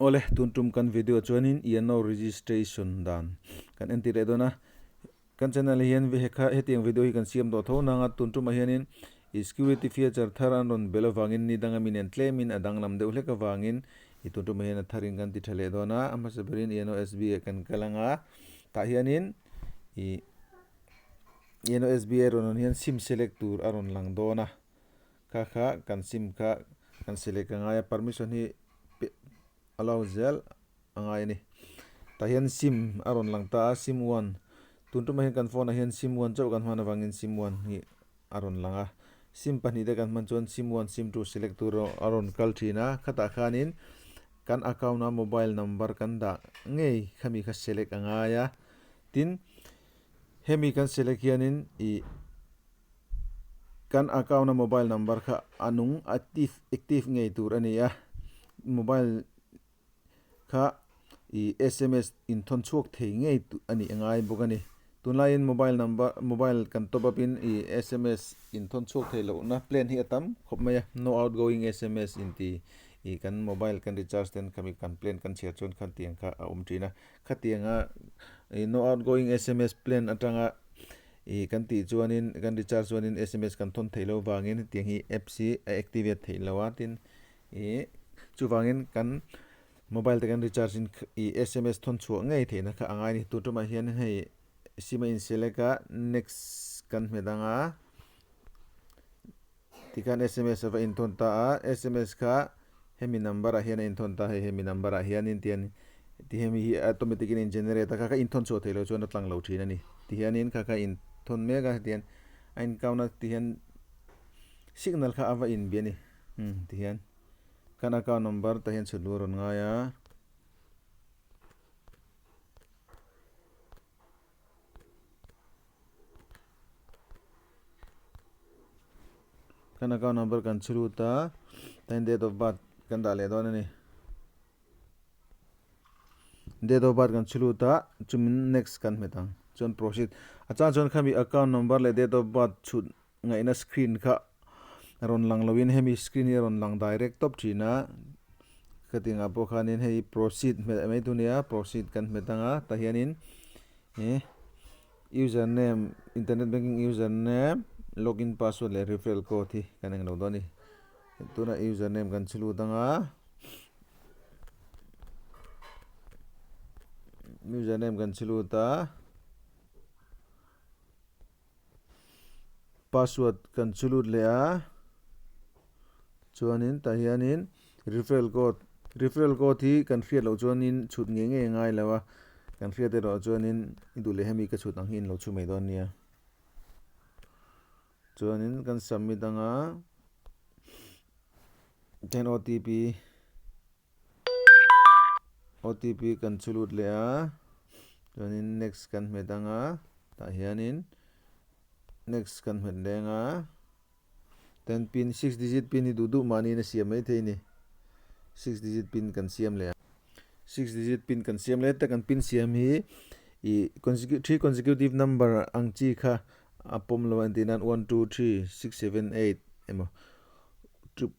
Awle, tun tum kan video chuanin Yano registration dan kan entir leh dawn a. Kan channel hian hekha hetiang video hi kan siam tawh tho nang a, tun tumah hianin i security feature thar an rawn belh avangin ni danga mi nen tlemin a danglam deuh hlek avangin i tun tumah hian a tharin kan ti tha leh dawn a. A hmasa berin Yano SBA kan kal ang a, tah hianin i Yano SBA rawn rawn hian sim select tur a rawn lang dawn a. Kha kha kan sim kha kan select a ngai a, permission hi allow zel a ngai a ni. Tah hian sim a rawn lang ta a, sim one tun tumah hian kan phone ah hian sim one chauh kan hman avangin sim one hi a rawn lang a. Sim pahnih te kan hman chuan sim one sim two select tur a rawn kal thin a, khatah khanin kan account a mobile number kan dah ngei khami kha select a ngai a. Tin, hemi kan select hianin ih. Kan account a mobile number kha a nung active active ngei tur a ni a, mobile kha ih sms inthawn chhuak thei ngei a nih a ngai bawk a ni. Tunlaiin mobile number mobile kan top up in ih sms inthawn chhuak thei lohna plan hi a tam khawp mai a, no outgoing sms inti ih kan mobile kan recharge ten khami kan plan kan chhiar chuan khatiang kha a awm thin a, khatianga ih no outgoing sms plan atanga. Ih kan tih chuanin kan recharge chuanin sms kan thawn theih loh vangin hetiang hi apps hi a activate theih loh a tin ih chuvangin kan mobile te kan recharge in ih sms thawn chhuah ngei theihna kha a ngai a ni tun tumah hian hei sim a in select a next kan hmet ang a tikhan sms a va inthawn ta a sms kha hemi number ah hian a inthawn ta a hei hemi number ah hianin tian ti hemi hi automatic in a in generate a kha kha inthawn chhuah theih loh chuan a tlang lo thin a ni ti hianin kha kha inthawn mek a hetiang a in count a ti hian signal kha a va inbia a ni umm ti hian kan account number tah hian chhut luh a rawn ngai a. Kan account number kan chhu lut a, tain date of birth kan dah leh dawn a ni. Date of birth kan chhu lut a, chumin next kan hmet ang. Chuan proceed. A chang chuan khami account number leh date of birth chhut ngaihna screen kha rawn lang loin hemi screen hi a rawn lang direct tawp thin a. Khatingah pawh khanin hei proceed hmet mai tur a nia, proceed kan hmet ang a, tah hianin ih user name internet banking user name login password leh referral code hi kan englo dawn a ni. Tunah user name kan chhi lut ang a, user name kan chhi lut a. Password kan chu lut leh a, chuanin tah hianin referral code referral code hi kan hriat loh chuanin chhut ngei ngei a ngai lo a, kan hriat erawh chuanin i duh leh hemi ka chhut ang hi in lo chhu mai dawn nia. Chuanin kan submit anga then OTP OTP kan chu lut leh a, chuanin next kan hmet ang a, tah hianin next kan hmet leng a, ten pin six digit pin hi duh duh mahniin a siam mai thei a ni, six digit pin kan siam leh a, six digit pin kan siam leh ta kan pin siam hi ih three consecutive number ang chi kha a pawm lo a entir nan one two three six seven eight emaw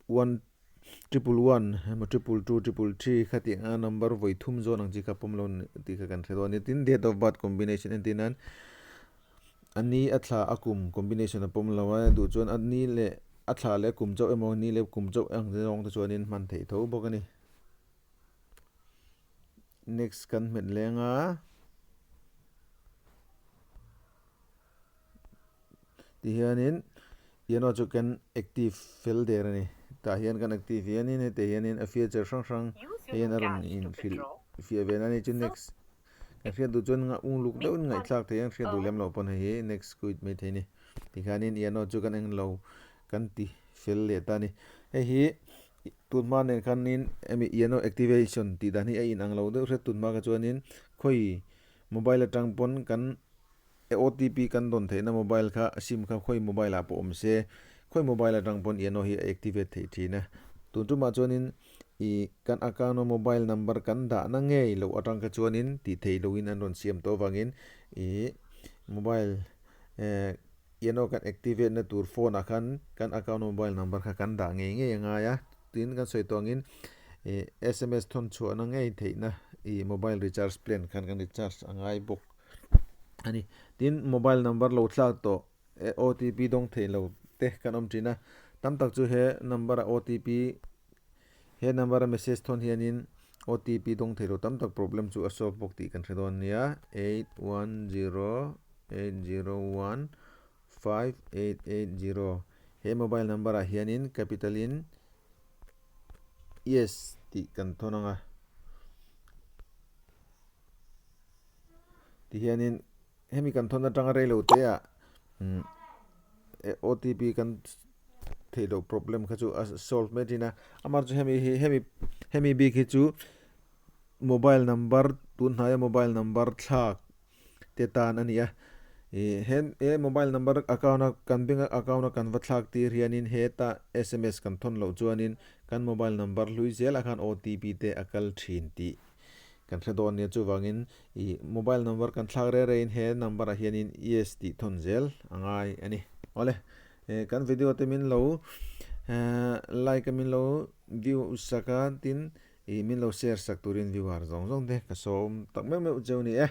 one. Triple one emaw triple two triple three kha tih anga number vawi thum zawn ang chi kha pawm lo tih kha kan hre dawn a ni. Tin, date of birth combination entir nan a ni a thla a kum combination a pawm lo a, duh chuan a ni leh a thla leh a kum chauh emaw ni leh kum chauh ang zawng te chuanin hman theih tho bawk a ni. Next kan hmet leng a. Tihianin piano chu kan active fel der a ni. Tah hian kan active hianin heti hianin a feature hrang hrang hian a rawn inhrilh fiah ve na a ni. Chu next kan hriat duh chuan ung luk deuhin ngaihthlak thei a, hriat duh lem loh pawn hei hi next quit mai thei a ni. Tikhianin piano chu kan englo kan ti fel leh ta a ni. Hei hi tunhma nen khanin hemi piano activation tih dan hi a inang lo deuh hret tunhma kha chuanin khawi mobile atang pawn kan OTP kan dawn theihna mobile kha sim kha khawi mobile ah pawh awm se, khawi mobile atang pawn eno hi a activate theih thin a. Tun tumah chuanin ih kan account a mobile number kan dahna ngei loh atang kha chuanin tih theih lohin an rawn siam tawh avangin ih mobile eh eno kan activate na tur phone ah khan kan account a mobile number kha kan dah ngei ngei a ngai a. Tin kan sawi tawh angin Ih sms thawn chhuahna ngei theihna ih mobile recharge plan khan kan recharge a ngai bawk a ni. Tin, mobile number lo thlak tawh OTP dawng theih lo te kan awm thin a, tam tak chu he number a OTP he number a message thawn hianin OTP dawng theih lo tam tak problem chu a solve bawk tih kan hre dawn nia, 810 801 5880 he mobile number ah hianin capital in Yes tih kan thawn ang a. Tihianin hemi kan thawn atanga rei lo te ah OTP kan theih loh problem kha chu a solve mai thin a. Amah chu hemi hi hemi hemi bik hi chu mobile number tun hnaia mobile number thlak te tan a ni a. Ih he he mobile number account a kan bank account a kan va thlak tir hianin heta sms kan thawn loh chuanin kan mobile number hlui zelah khan OTP te a kal thin tih kan hre dawn nia chuvangin ih mobile number kan thlak reng rengin he number ah hianin yes tih thawn zel a ngai a ni. Awle kan video te min lo like a min lo view sak a tin ih min lo share sak turin viewer zawng zawng te ka sawm tak meuh meuh cheu ni e.